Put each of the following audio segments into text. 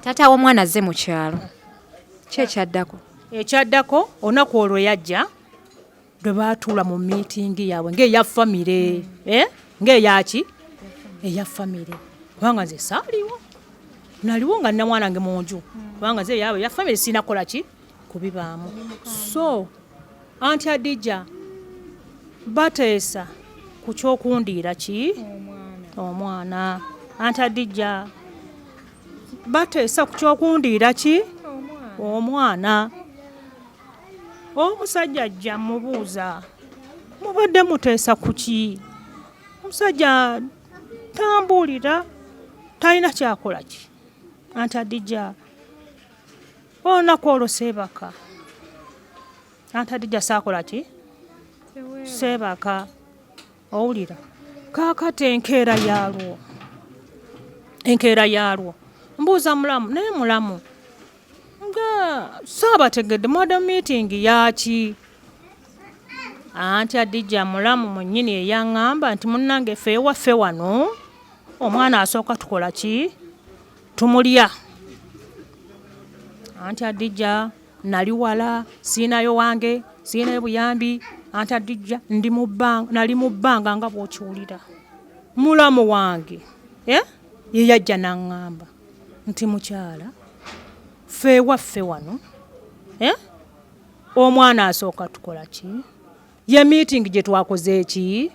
Taata w'omwana azze mu kyalo, ki ekyaddako? Ekyaddako, olunaku olwo yajja lwe baatuula mu miitingi yaabwe ng'eya famire, eh? Ng'eyaki eya famire, kubanga nze saaliwo, naliwo nga nina mwana wange mu nju, kubanga nze yaabwe eya famire sirina kukola ki kubibaamu. So anti Adija bateesa ku kyokundiira ki omwana. Anti Adija bateesa ku kyokundiira ki omwana. Omusajja ajja mubuuza, mubadde muteesa ku ki? Omusajja tambuulira, talina kyakola ki. Anti Adija olunaku olwo seebaka. Anti Adija saakola ki, seebaka. Owulira kaakati enkeera yaalwo, enkeera yaalwo mbuuza mulamu, naye mulamu nga saabategedde, mwadde mu meeting yaaki? Anti Adija mulamu mwennyini eyaŋŋamba nti munnange ffe ewaffe wano omwana asooka tukola ki, tumulya. Anti Adija nali wala, siinayo wange, siinayo buyambi. Anti Adija ndi mu bbanga, nali mu bbanga nga bw'okiwulira. Mulamu wange ye yajja n'aŋŋamba nti mukyala ffe ewaffe wano omwana asooka tukola ki, ye meeting gye twakoze ki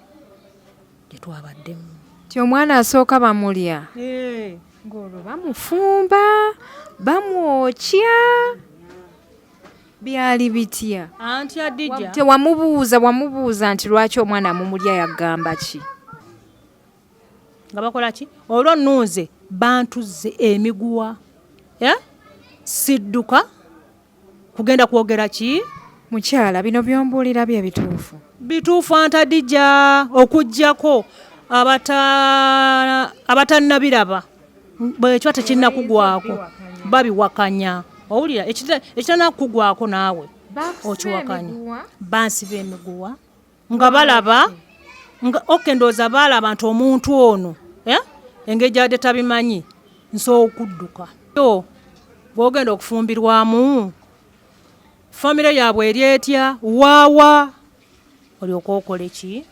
gye twabaddemu. Ti omwana asooka bamulya ng'olwo bamufumba, bamwokya, byali bitya? Anti Adija tewamubuuza, wamubuuza nti lwaki omwana mumulya, yagamba ki? Nga bakola ki? Olwo nnunze bantuzze emiguwa, sidduka kugenda kwogera ki? Mukyala, bino byombuulira bye bituufu? Bituufu Anti Adija, okuggyako abatannabiraba bwekyo tekinnakugwako babiwakanya. Owulira ekitannakugwako naawe okiwakanya. Bansiba emiguwa nga balaba nga oke, ndowooza baalaba nti omuntu ono engeri gy'abadde tabimanyi nsobola okudduka. Bw'ogenda okufumbirwamu famire yaabwe eri etya, waawa olyoka okole ki?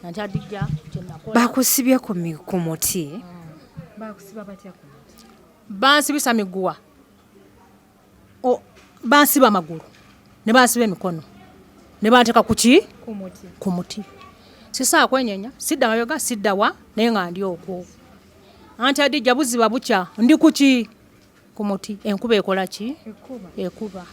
Anti Adija kyenakola. Bakusibye ku muti? Bakusiba batya ku muti? Bansibisa miguwa, bansiba amagulu ne bansiba emikono ne banteeka ku ki? Ku muti. Sisaa kwenyenya, sidda mabega, sidda wa, naye nga ndi okwo. Anti Adija buziba bukya ndi ku ki? Ku muti. Enkuba ekola ki? Ekuba.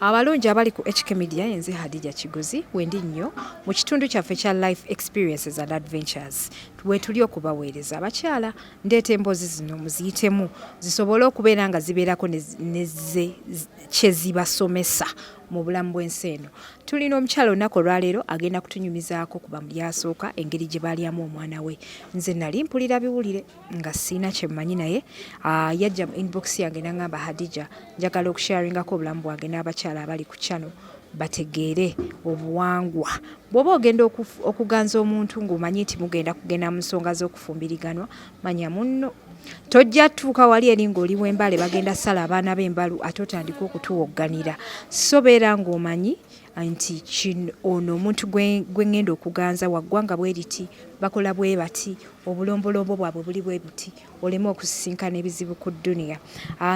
Abalungi abali ku HK Media, yenze Hadija Kigozi, wendi nnyo mu kitundu kyaffe kya Life Experiences and Adventures wetuli okubaweereza. Abakyala, ndeeta emboozi zino muziyitemu zisobole okubeera nga zibeerako ne kye zibasomesa mu bulamu bw'ensi eno. Tulina omukyala olunaku olwaleero agenda kutunyumizaako ku bamulyasooka engeri gye baalyamu omwana we. Nze nali mpulira biwulire nga sirina kye mmanyi, naye yajja mu inbox yange n'aŋŋamba, Hadija, njagala okusharingako obulamu bwange n'abakyala abali ku channel bategeere obuwangwa. Bw'oba ogenda okuganza omuntu ng'omanyi nti mugenda kugenda mu nsonga z'okufumbiriganwa, manya munno. Tojja tuuka wali eri ng'oli w'embale bagenda sala abaana b'embalu ate otandike okutuwogganira. So beera ng'omanyi nti ono omuntu gwe ŋŋenda okuganza wa ggwanga bwe riti, bakola bwe bati, obulombolombo bwabwe buli bwe buti, oleme okusisinkana ebizibu ku dduniya.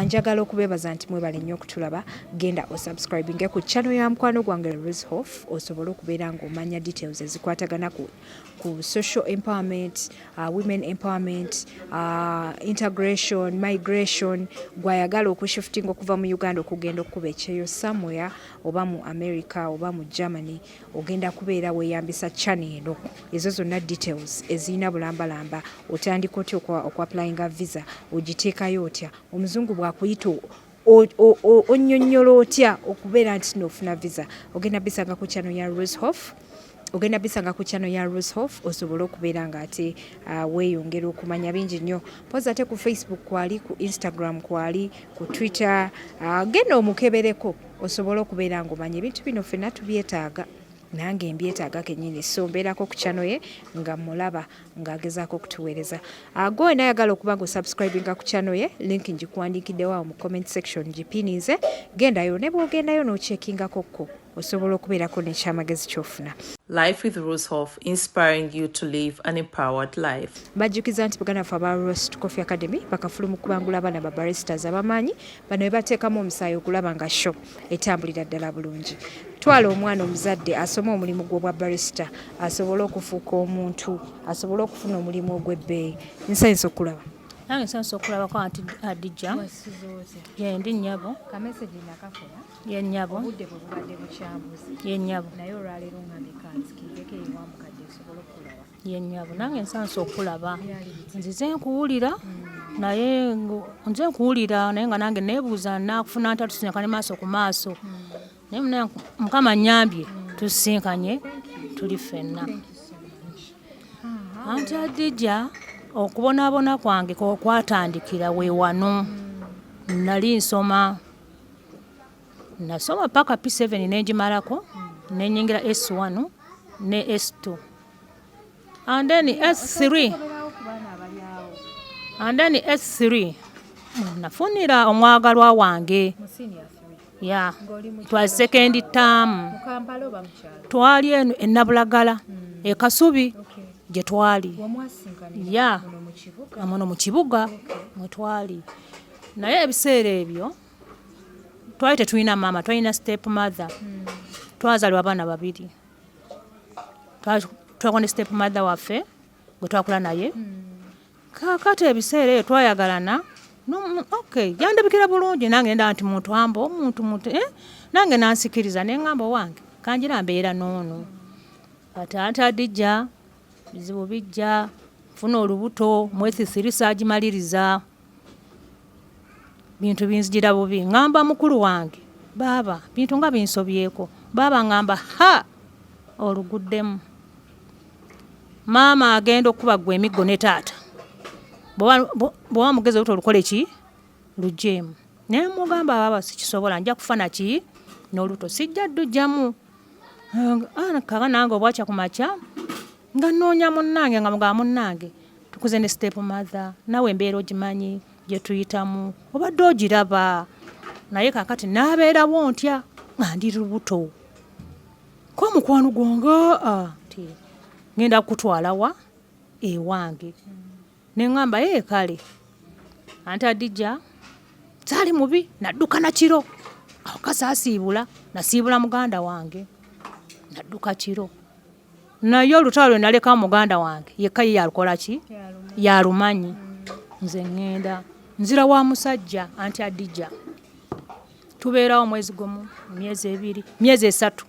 Njagala okubeebaza nti mwebale nnyo okutulaba. Genda osubscribinge ku channel ya mukwano gwange Rosehof osobole okubeera ng'omanya details ezikwatagana ku social empowerment, women empowerment, integration, migration. Gwayagala okushiftinga okuva mu Uganda okugenda okukuba ekyeyo somewhere oba mu America oba mu Germany, ogenda kubeera weeyambisa channel eno. Ezo zonna details ezirina bulambalamba. Otandika otya okuapplyinga visa, ogiteekayo otya, omuzungu bw'akuyita onnyonnyola otya okubeera nti n'ofuna visa. Ogenda bisanga ku channel ya Rosehof. Ogenda bisanga ku channel ya Rosehof osobole okubeera nga ate weeyongera okumanya bingi nnyo. Mpozi ate ku Facebook kwali, ku Instagram kwali, ku Twitter, genda omukebereko osobole okubeera ng'omanya ebintu bino ffenna tubyetaaga. Nange mbyetaaga kennyini, so mbeerako ku channel ye nga mulaba ng'agezaako okutuweereza. Gwe wena ayagala okuba nga osubscribinga ku channel ye, link ngikuwandiikiddewo awo mu comment section, gipininze, gendayo ne bw'ogendayo n'okyekingako ko osobola okubeerako n'ekyamagezi ky'ofuna. Life with Rosehof, inspiring you to live an empowered life. Bajjukiza nti baganda baffe aba Roast Coffee Academy bakafulu mu kubangula abaana ba baristas abamaanyi bano be bateekamu omusaayi okulaba nga show etambulira ddala bulungi. Twala omwana omuzadde asome omulimu gw'obwa barista asobole okufuuka omuntu, asobole okufuna omulimu ogw'ebbeeyi. Nsanyuse okulaba. Nange nsanyuse okulabako anti Adija. Ye ndi nnyabo. Ka message nakafuna. Ye nnyabo. Obudde bwe bubadde bukyambuzi. Ye nnyabo. Naye olwaleero ngambye kanzikireko ewa mukadde nsobole okulaba. Ye nnyabo, nange nsanyuse okulaba. Nzize nkuwulira naye nze nkuwulira naye nga nange neebuuza naakufuna ntya tusinkane maaso ku maaso. Naye munange Mukama annyambye tusisinkanye tuli ffenna. Anti Adija okubonaabona kwange kwatandikira we wano. Nali nsoma. Nasoma paka P7 ne ngimalako ne nnyingira S1 ne S2 and then S3 and then S3 nafunira omwagalwa wange ya twa second term twali eno e Nabulagala e Kasubi gye twali ya muno mu kibuga mwe twali naye ebiseera ebyo twali tetulina maama, twalina step mother. Twazaalibwa abaana babiri, twako ne step mother waffe gwe twakula naye. Kaakati ebiseera ebyo twayagalana okay, yandabikira bulungi nange ndaba nti muntu amba omuntu muntu nange nansikiriza ne ŋŋamba owange kangira mbeera n'ono. Kati anti Adija bizibu bijja, nfuna olubuto mwesisiri saagimaliriza. Bintu binzijira bubi, ŋŋamba mukulu wange baaba bintu nga binsobyeko, baaba ŋŋamba ha oluguddemu. Maama agenda okukuba ggwe emiggo ne taata, bw'oba mugezi olubuto olukole ki luggyeemu. Ne mmugamba baaba sikisobola nja kufa naki n'olubuto sijja dduggyamu. Kaba nange obwakya ku makya nga nnoonya munnange nga mugamba munnange tukuze ne step mother naawe embeera ogimanyi gye tuyitamu obadde ogiraba naye kaakati naabeerawo ntya nga ndi lubuto. Ko mukwano gwange nti ngenda kukutwala wa ewange. Ne ŋŋamba ee kale. Anti Adija saali mubi nadduka na kiro awaka saasiibula nasiibula muganda wange nadduka kiro naye olutalo lwe naleka muganda wange yekka ye yalukola ki yalumanyi nze ŋŋenda nzira wa musajja anti Adija tubeerawo omwezi gumu myezi ebiri myezi esatu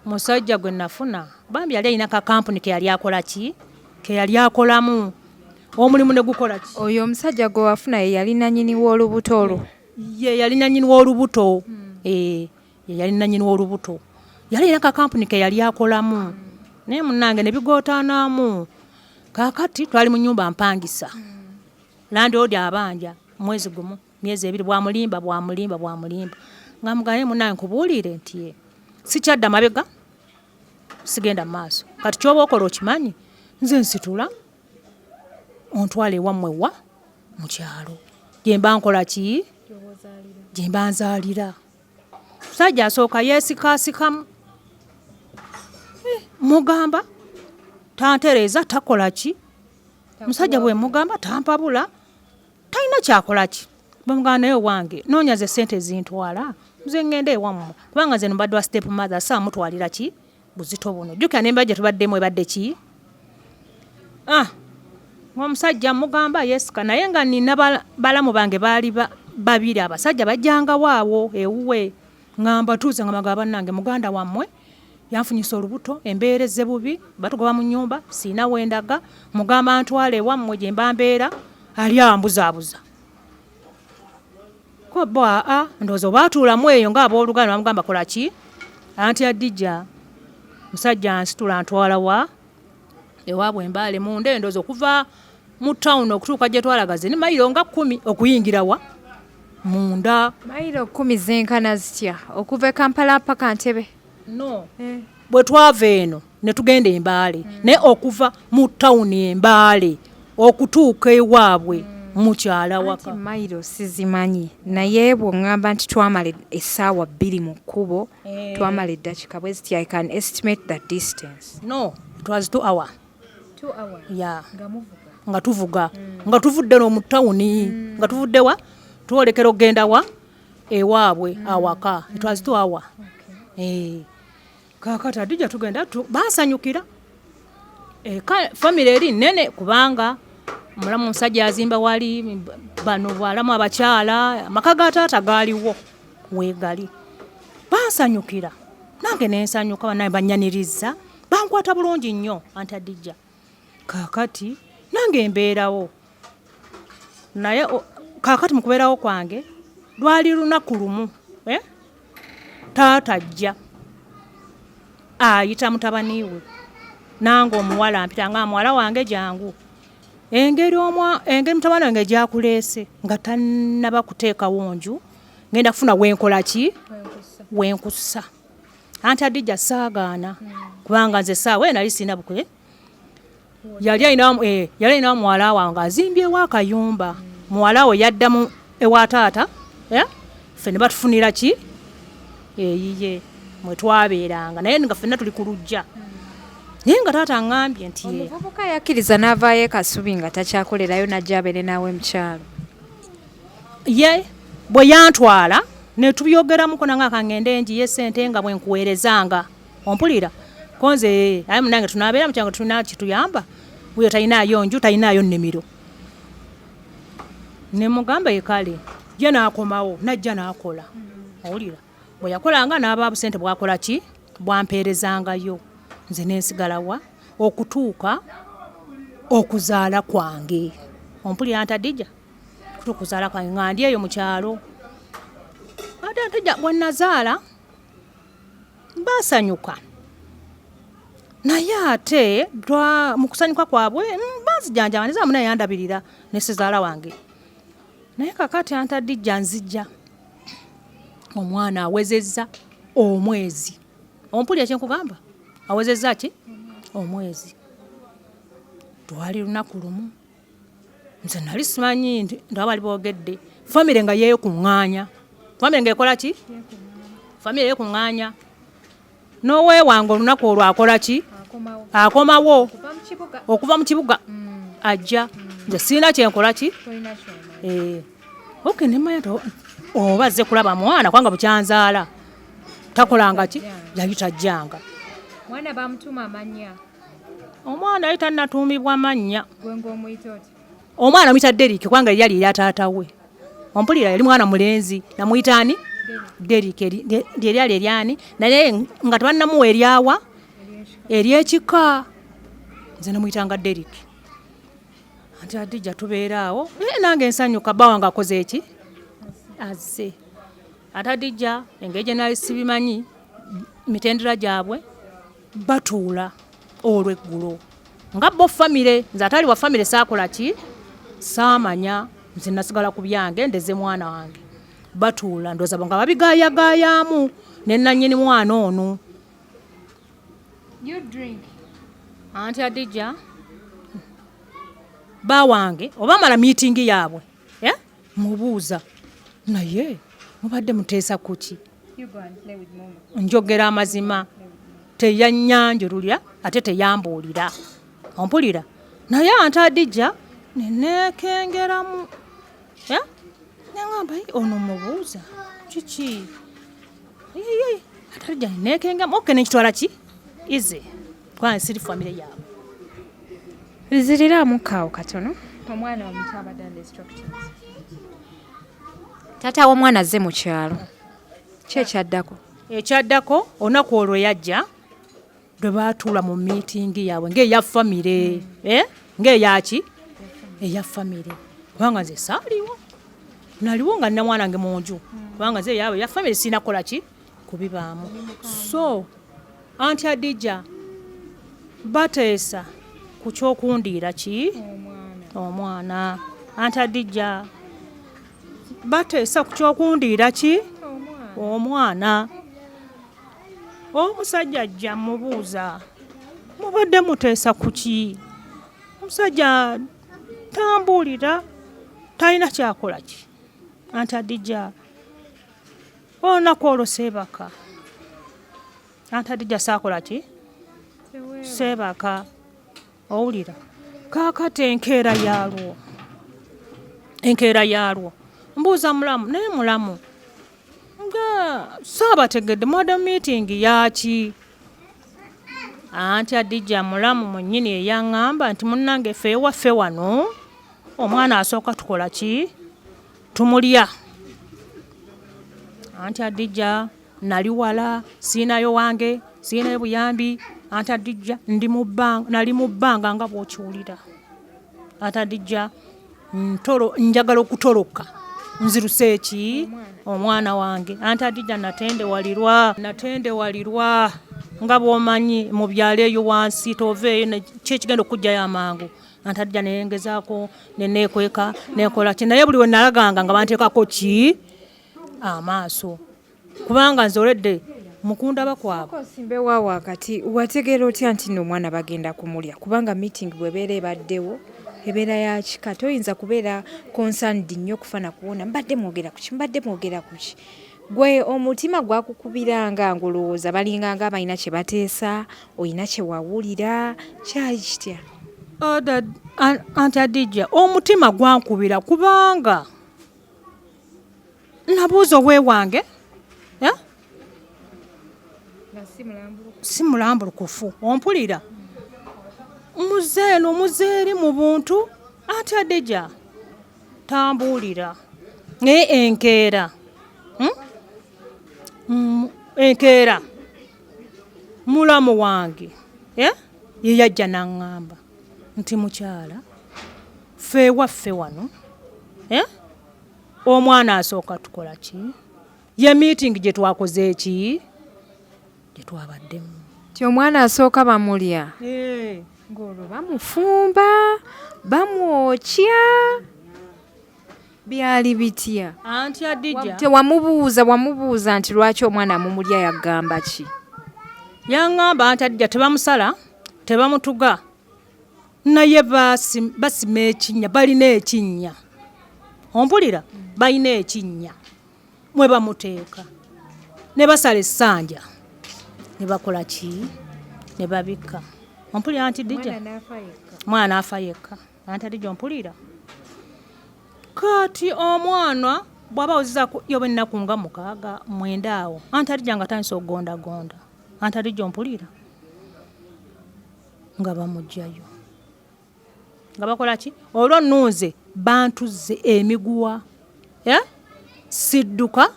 musajja gwe nafuna bambi yali alina ka kampuni ke yali akola ki ke yali akolamu omulimu ne gukola ki. Oyo omusajja gwe wafuna ye yali nanyini w'olubuto olwo? Ye yali nanyini w'olubuto. Ye yali nanyini w'olubuto, yali alina ka kampuni ke yali akolamu naye munnange ne bigootaanaamu. Kaakati twali mu nnyumba mpangisa, landiroodi abanja mwezi gumu myezi ebiri bwamulimba bwamulimba bwamulimba nga mugaye munnange nkubuulire nti ye sikyadda mabega sigenda mu maaso kati kyoba okola okimanyi nze nsitula ontwala ewammwe wa mu kyalo gye mba nkola ki gye mba nzaalira. Musajja asooka yeesikaasikamu mugamba tantereeza takola ki musajja bwe mugamba tampabula talina kyakola ki bamugamba naye owange noonya ze ssente zintwala nze ŋŋende ewammwe kubanga nze mbadde wa step mother saamutwalira ki buzito buno jjukira n'embeera gye tubaddemu ebadde ki ng'omusajja mugamba yeesika naye nga nina balamu bange baali babiri abasajja bajjangawo awo ewuwe nga mbatuuza nga bagamba bannange muganda wammwe yanfunyisa olubuto embeera ezze bubi batugoba mu nnyumba siina wendaga mugamba ntwala ewammwe gye mba mbeera ali ambuzaabuza ko bo aa ndowooza obaatuulamu eyo ng'abooluganda bamugamba kola ki anti Adija Musajja nsitula ntwala wa ewaabwe Embaale munda, endoozi okuva mu tawuni okutuuka gye twalaga ze ni mayiro nga 10 okuyingira wa munda. Mayiro 10 zenkana zitya okuva e Kampala paka Ntebe? No, bwe twava eno ne tugenda Embaale, naye okuva mu tawuni Embaale okutuuka ewaabwe mukyala waka. Mayiro sizimanyi, naye bw'oŋŋamba nti twamala essaawa 2 mu kkubo, twamala eddakiika bwe ziti, I can estimate the distance. No, it was 2 hour. 2 hours? Yeah. Nga muvuga? Nga tuvuga, nga tuvudde no mu tawuni, nga tuvudde wa twolekera okugenda wa ewaabwe awaka. It was 2 hour. Kaakati Adija tugenda bansanyukira. Famire eri nnene kubanga mulamu omusajja yazimba wali, bano balamu abakyala, amaka ga taata gaaliwo weegali. Bansanyukira nange nensanyuka, banaye bannyaniriza, bankwata bulungi nnyo anti Adija. Kaakati nange mbeerawo, naye kaakati mu kubeerawo kwange lwali lunaku lumu, taata ajja ayita mutabani we, nange omuwala mpita nga muwala wange jangu. Engeri mutabani wange gyakuleese nga tannaba kuteekawo nju, ngenda kufuna wenkola ki wenkussa. Anti Adija saagaana kubanga nze saawa nali sirina bukwe. Yali alina muwala wange azimbyewo akayumba, muwala we yaddamu ewa taata, ffe ne batufunira ki eyiye mwe twabeeranga, naye nga ffenna tuli ku luggya. Naye nga taata aŋŋambye nti omuvubuka yakkiriza n'avaayo e Kasubi nga takyakolerayo n'ajja abeere naawe mu kyalo. Ye bwe yantwala ne tubyogeramuko nange akangende ngiye ssente nga bwe nkuweerezanga, ompulira ko nze aye munange tunaabeera mu kyalo tulina kituyamba, wuyo talinaayo nju talinaayo nnimiro. Ne mugamba ye kale ye n'akomawo n'ajja n'akola, owulira bwe yakolanga n'aba busente bwakola ki bwampeerezangayo, nze ne nsigalawa okutuuka okuzaala kwange. Ompulira nti Adija kutuuka okuzaala kwange nga ndi eyo mu kyalo. Ate Adija bwe nazaala baasanyuka, naye ate mu kusanyuka kwabwe banzijanjaba nze naye yandabirira ne sizaala wange. Naye kakati anti Adija nzija omwana awezezza omwezi, ompulira kye nkugamba, awezezza ki omwezi. Twali lunaku lumu nze nali simanyi nti bali boogedde, famire nga yeekuŋŋaanya, famire ng'ekola ki, famire yeekuŋŋaanya n'oweewange olunaku olwo akola ki, akomawo okuva mu kibuga ajja, nze sirina kyenkola ki. Okay, nemanya nti oba azze kulaba mwana kubanga bukyanzaala takolanga ki, yali tajjanga. Mwana bamutuuma amannya? Omwana yali tannatuumibwa mannya. Omwana amuyita Derrick kubanga yali erya taata we. Ompulira, yali mwana mulenzi, namuyita ani? Derrick, lyeryali eryani, naye nga tebannamuwa eryawa eryekika, nze namuyitanga Derrick. Anti Adija tubeera awo nange nsanyuka, bba wange akoze eki azze. Ate Adija engeri gye nali sibimanyi mitendera gyabwe, batuula olweggulo nga bo famire, nze atali wa famire saakola ki saamanya, nze nasigala ku byange ndeze mwana wange. Batuula ndowooza nga babigaayagaayaamu ne nannyini mwana ono. Anti Adija ba wange oba mala miitingi yaabwe mubuuza naye mubadde muteesa kuki? Njogera amazima, teyannyanjululya ate teyambuulira, ompulira. Naye anti Adija neneekengeramu, neŋŋamba ono mubuuza kiki, ate Adija neneekengeramu, okay nekitwala ki easy kubanga siri famire yaabwe. Nziriramu kaawo katono. Omwana omuto abadde under instructions. Taata w'omwana azze mu kyalo, ki ekyaddako? Ekyaddako olunaku olwo yajja lwe baatuula mu miitingi yaabwe ng'eya famire, ng'eyaki eya famire, kubanga nze saaliwo, naliwo nga nina mwana wange mu nju, kubanga nze yaabwe eya famire sirina kukola ki kubibaamu. So Anti Adija bateesa ku kyokundiira ki omwana. Anti Adija bateesa ku kyokundiira ki omwana. Omusajja ajja mubuuza, mubadde muteesa ku ki? Omusajja tambuulira, talina kyakola ki. Anti Adija olunaku olwo seebaka. Anti Adija saakola ki? Seebaka. Owulira kaakati enkeera yaalwo, enkeera yaalwo mbuuza mulamu, naye mulamu nga saabategedde mubadde mu miitingi yaaki? Anti Adija mulamu mwennyini eyaŋŋamba nti munnange ffe ewaffe wano omwana asooka tukola ki? Tumulya. Anti Adija nali wala, siinayo wange, siinayo buyambi. Anti Adija ndi mu bbanga, nali mu bbanga nga bw'okiwulira. Anti Adija ntolo, njagala okutoloka nziruse ki omwana wange. Anti Adija natendewalirwa, natendewalirwa nga bw'omanyi mu byalo eyo wansi toveeyo ki ekigenda okukugyayo amangu. Anti Adija nengezaako neneekweka nenkola ki, naye buli we nalaganga nga banteekako ki amaaso, kubanga nze oledde mukundaba kwabwe. Osimbe wa wakati wategeera otya nti nno omwana bagenda kumulya? Kubanga meeting bw'ebeera ebaddewo ebeera ya kika, toyinza kubeera concerned nnyo kufa na kuwona. Mbadde mwogera ku ki? Mbadde mwogera ku ki? Gwe omutima gwakukubiranga ng'olowooza balinganga abalina kye bateesa, olina kye wawulira, kyali kitya? Anti Adija omutima gwankubira kubanga nabuuza owewange si mulambulukufu, ompulira muzeeno muzeeri mu buntu. Anti Adija tambuulira, naye enkeera enkeera mulamu wange ye yajja n'aŋŋamba nti mukyala ffe ewaffe wano omwana asooka tukola ki? Ye meeting gye twakoze ki gye twabaddemu nti omwana asooka bamulya ng'olwo bamufumba bamwokya, byali bitya? Anti Adija tewamubuuza, wamubuuza nti lwaki omwana mumulya, yagamba ki? Yaŋŋamba anti Adija tebamusala tebamutuga, naye basima ekinnya, balina ekinnya, ompulira, balina ekinnya mwe bamuteeka ne basala essanja ne bakola ki ne babikka. Ompulira anti Dija? Mwana afa yekka. Anti Adija ompulira? Kati omwana bw'aba awezezzaako yoba ennaku nga 6 9 awo, anti Adija nga atandise okugondagonda. Anti Adija ompulira? Nga bamuggyayo. Nga bakola ki? Olwo nnunze bantuzze emiguwa. Sidduka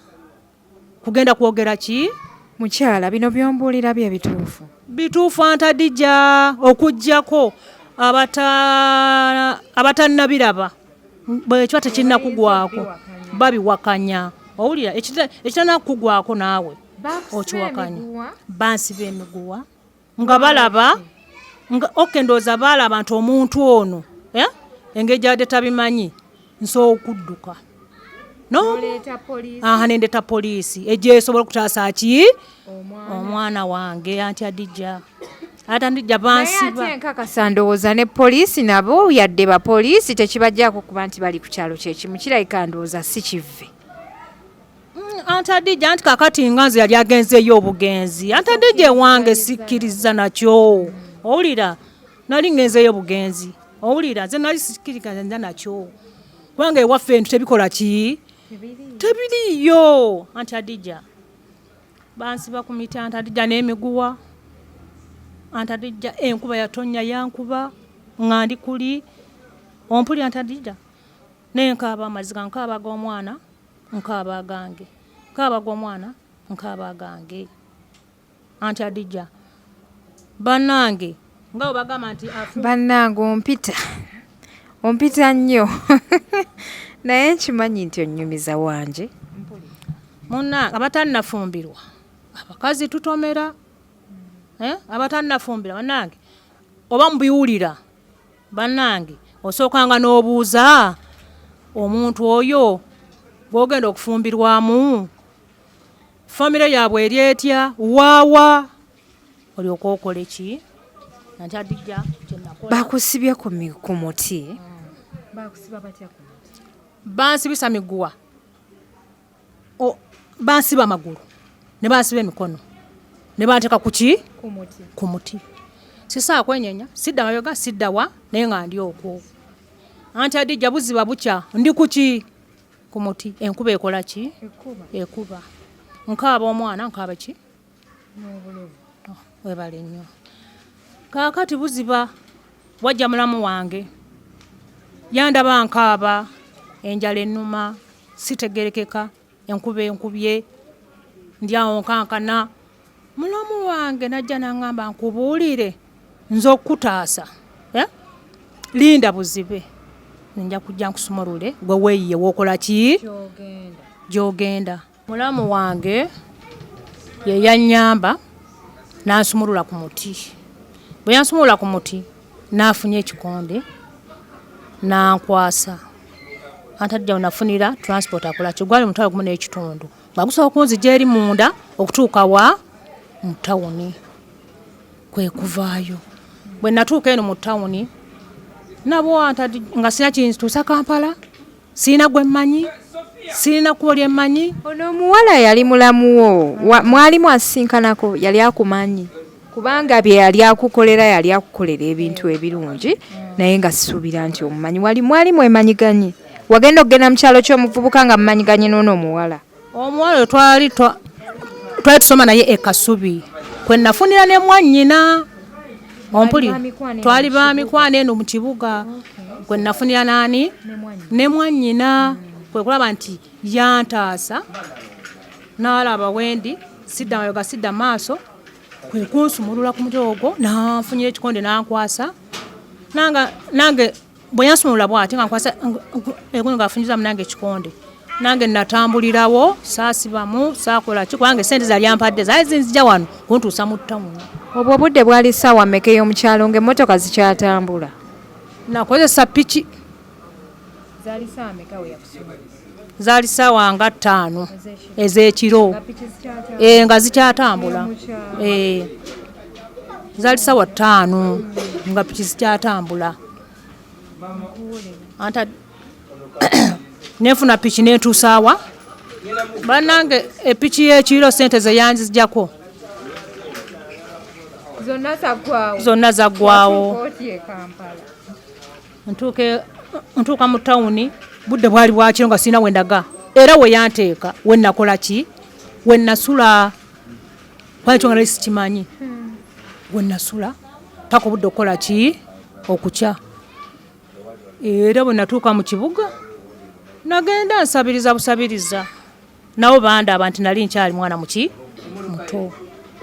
kugenda kwogera ki? Mukyala, bino by'ombuulira bye bituufu? Bituufu Anti Adija, okuggyako abatannabiraba bwekyo tekinnakugwako babiwakanya. Owulira ekitannakugwako naawe okiwakanya. Bansiba emiguwa nga balaba nga oke ndowooza baalaba nti omuntu ono engeri gy'abadde tabimanyi nsobola okudduka. Nendeta poliisi ejja esobola okutaasa ki omwana wange. Anti Adija ate Adija bansiba. Naye ate nkakasa ndowooza ne poliisi nabo yadde bapoliisi tekibajjaako kuba nti bali ku kyalo kyekimu, kirabika ndowooza si kivve. Anti Adija anti kakati nga nze yali agenzeeyo obugenzi. Anti Adija ewange sikkiriza nakyo. Owulira nali ngenzeeyo obugenzi. Owulira nze nali sikkiriza nakyo. Kubanga ewaffe ebintu tebikola ki? Tebiriiyo. Anti Adija bansiba ku miti, Anti Adija n'emiguwa. Anti Adija enkuba yatonnya yankuba nga ndi kuli. Ompulira Anti Adija? Nenkaaba amaziga, nkaaba ag'omwana, nkaaba agange, nkaaba ag'omwana, nkaaba agange. Anti Adija bannange nga bwe bagamba nti bannange ompita ompita nnyo naye nkimanyi nti onnyumiza wanje. Munnange abatannafumbirwa abakazi tutomera. Eh? Abatannafumbira bannange, oba mubiwulira bannange, osookanga n'obuuza omuntu oyo gw'ogenda okufumbirwamu, famire yaabwe eri etya, waawa, olyoka okole ki? Anti Adijja, kyenakola. Bakusibye ku muti? Bakusiba batya ku muti? Bansibisa miguwa, bansiba amagulu ne bansiba emikono ne banteeka ku ki? Ku muti. Ku muti. Sisaa kwenyenya, sidda mabega, siddawa, naye nga ndi okwo. Anti Adijja, buziba bukya, ndi ku ki? Ku muti. Enkuba ekola ki? Ekuba. Ekuba. Nkaaba omwana, nkaaba ki? N'obulobo. Oh, webale nnyo. Kaakati buziba, wajja mulamu wange, yandaba nkaaba, enjala ennuma, sitegerekeka, enkuba enkubye, ndi awo nkankana. Mulamu wange najja naŋŋamba, nkubuulire, nze okukutaasa, eh? Linda buzibe, nja kujja nkusumulule, gwe weeyiye wookola ki gy'ogenda. Mulamu wange ye yannyamba n'ansumulula ku muti. Bwe yansumulula ku muti, n'afunye ekikonde n'ankwasa. Anti Adijja, nafunira transport akola ki? Gwali 15,000, nga gusobola okunzija eri munda okutuuka wa mu tawuni. Kwe kuvaayo. Bwe natuuka eno mu tawuni, nabo anti nga sirina kintuusa Kampala, sirina gwe mmanyi, sirina kkubo lye mmanyi. Ono omuwala yali mulamuwo? Mwali mwasinkanako? Yali akumanyi? Kubanga bye yali akukolera, yali akukolera ebintu ebirungi, naye nga sisuubira nti omumanyi. Wali mwali mwemanyiganye? Wagenda okugenda mu kyalo ky'omuvubuka nga mumanyiganye n'ono omuwala? Omuwala oyo twali tusoma naye e Kasubi, kwe nafunira ne mwannyina. Ompulira? Twali ba mikwano eno mu kibuga, kwe nafunira naani? Ne mwannyina. Kwe kulaba nti yantaasa, n'alaba wendi, sidda mabega, sidda maaso, kwe kunsumulula ku muti ogwo, nanfunyira ekikonde n'ankwasa. Nange bwe yansumulula bw'ati nga nkwasa egundi, ng'afunyizamu nange ekikonde, nange natambulirawo, saasibamu, saakola ki, kubanga esente zali ampadde zaali zinzija wano kuntuusa mu tawuni. Obwo obudde bwali ssaawa mmeka ey'omukyalo ng'emmotoka zikyatambula? Nakozesa piki. Zaali ssaawa mmeka we yakusumulula? Zaali ssaawa nga 5 ez'ekiro, nga zikyatambula. Zaali ssaawa 5 nga piki zikyatambula. Anta nenfuna piki nentuusaawa. Bannange, epiki y'ekiro sente ze yanzijjako zonna zaggwawo? Zonna zaggwawo. Ntuuka mu tawuni, budde bwali bwakiro, nga sirina wendaga, era we yanteeka, we nakola ki, we nasula, kwali kyo nga nali sikimanyi. We nasula paka obudde okukola ki? Okukya. Era bwe natuuka mu kibuga, nagenda nsabiriza busabiriza, nabo bandaba nti nali nkyali mwana muki? Muto.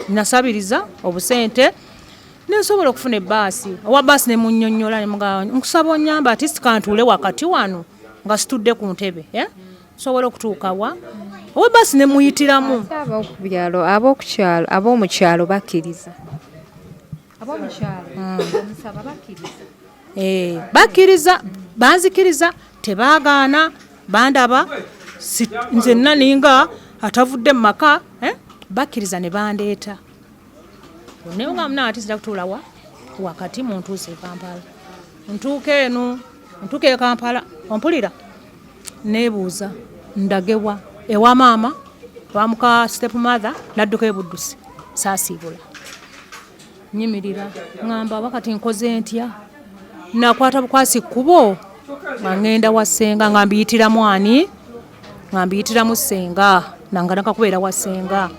Nasabiriza obusente nensobola okufuna ebbaasi. Owa baasi ne munnyonnyola, ne mugamba, nkusaba onyamba ati sikantuule wakati wano nga situdde ku ntebe, eh? Nsobola okutuuka wa? Owa baasi ne muyitiramu. Abokubyalo, abokukyalo, ab'omukyalo bakkiriza? Ab'omukyalo omusaba bakkiriza? Eh, bakkiriza, banzikiriza, tebaagaana, bandaba nze nna ninga atavudde mu maka, eh? Bakkiriza ne bandeeta, naye nga muna ati sijja kutuula wa wakati, muntuuse e Kampala. Ntuuka eno, ntuuka e Kampala, ompulira, neebuuza ndagewa, ewa maama, wamuka step mother. Nadduka ebuddusi, saasiibula. Nyimirira ŋŋamba, oba kati nkoze ntya? Nakwata bukwasi kkubo nga ŋŋenda wa ssenga, nga mbiyitiramu ani? Nga mbiyitiramu ssenga, nanga nakakubeera wa ssenga,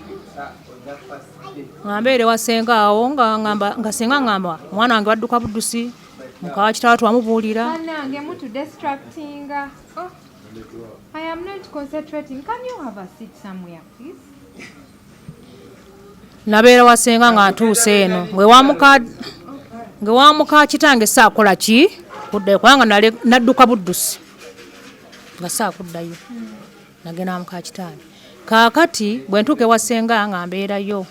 nga mbeere wa ssenga awo, nga ŋŋamba, nga ssenga ŋŋamba, omwana wange badduka buddusi, mukawa kitaawe twamubuulira. Bannange, mutudistractinga. Oh, I am not concentrating. Can you have a seat somewhere, please? Nabeera wa ssenga nga ntuuse eno, ngewamuka kitange saakola ki kuddayo, kubanga nadduka buddusi nga saakuddayo, nagenda wamuka kitange. Kaakati bwe ntuuka ewa ssenga nga mbeerayo.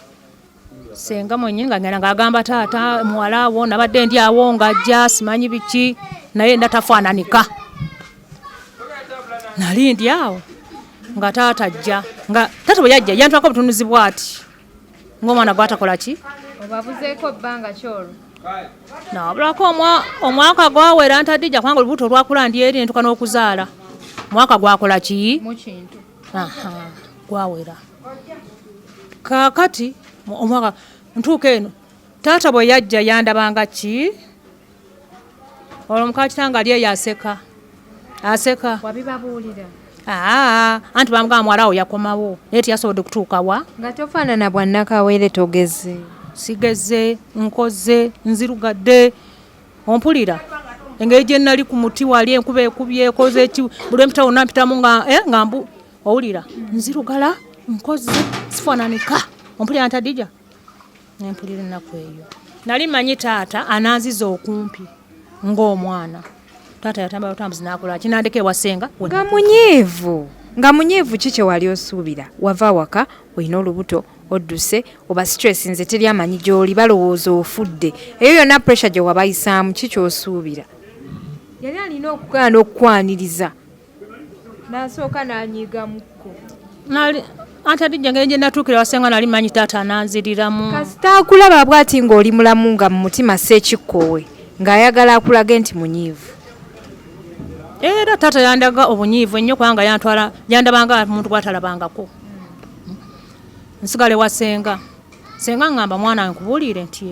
Senga mwennyini nga ngenda ng'agamba taata muwala wo nabadde ndi awo ng'ajja simanyi biki naye nda tafaananika. Nali ndi awo nga taata ajja nga taata bwe yajja yantwako obutunuzi bw'ati ng'omwana gw'atakola ki. Obabuzeeko bbanga ki olwo? Nabulako omwaka gwawera ntadija kubanga olubuto olwakula ndi eri nentuka n'okuzaala. Mwaka gwakola ki? Mu kintu. Aha, gwawera. Kaakati omwaka ntuuka eno taata bwe yajja yandabanga ki? Olwo muka kitange ali eyo aseka aseka. Wabibabuulira? Aa, anti bamugamba muwala wo yakomawo naye teyasobodde kutuuka wa. Nga tofaanana bwa nnakawere togeze. Sigeze, nkoze, nzirugadde. Ompulira? Engeri gye nali ku muti wali enkuba ekubye ekoze ki buli lwe mpita wonna mpitamu nga, nga mbu owulira nzirugala nkoze sifaananika. Ompulira Ntadija? Ne mpulira ennaku eyo. Nali mmanyi taata ananziza okumpi ng'omwana. Taata yatambula butambuzi n'akola ki n'andeka ewa ssenga. Nga munyiivu, nga munyiivu ki kye wali osuubira? Wava awaka olina olubuto odduse oba stress nze teri amanyi gy'oli balowooza ofudde. Eyo yonna pressure gye wabayisaamu ki ky'osuubira? Yali alina okugaana okukwaniriza n'asooka n'anyiigamukko. Nali anti Hadija engeri gye natuukira ewa ssenga nali mmanyi taata ananziriramu. Kasita akulaba bw'ati ng'oli mulamu nga mu mutima sseekikkowe ng'ayagala akulage nti munyiivu. Era taata yandaga obunyiivu ennyo kubanga yantwala yandabanga omuntu gw'atalabangako. Nsigala ewa ssenga. Ssenga ngamba mwana nkubuulire nti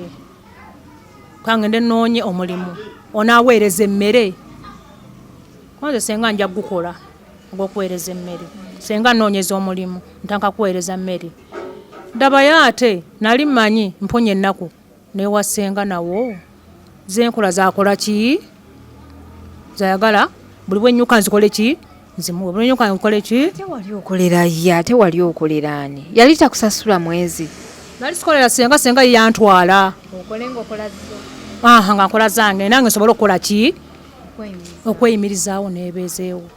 kangende nnoonye omulimu onaaweereza emmere. Kwanza ssenga nja kugukola ogw'okuweereza emmere. Ssenga nnoonyeza omulimu ntandika kuweereza mmere. Ndabayo ate nali mmanyi mponye ennaku n'ewa ssenga nawo ze nkola zaakola ki? Zayagala buli bwe nnyuka nzikole ki? Nzimuwe. Buli bwe nnyuka nkole ki? Ate wali okolera ye, ate wali okolera ani? Yali takusasula mwezi? Nali sikolera ssenga, ssenga ye yantwala. Okole ng'okola zo? Aha, nga nkola zange nange nsobole okukola ki? Okweyimirizaawo neebeezeewo.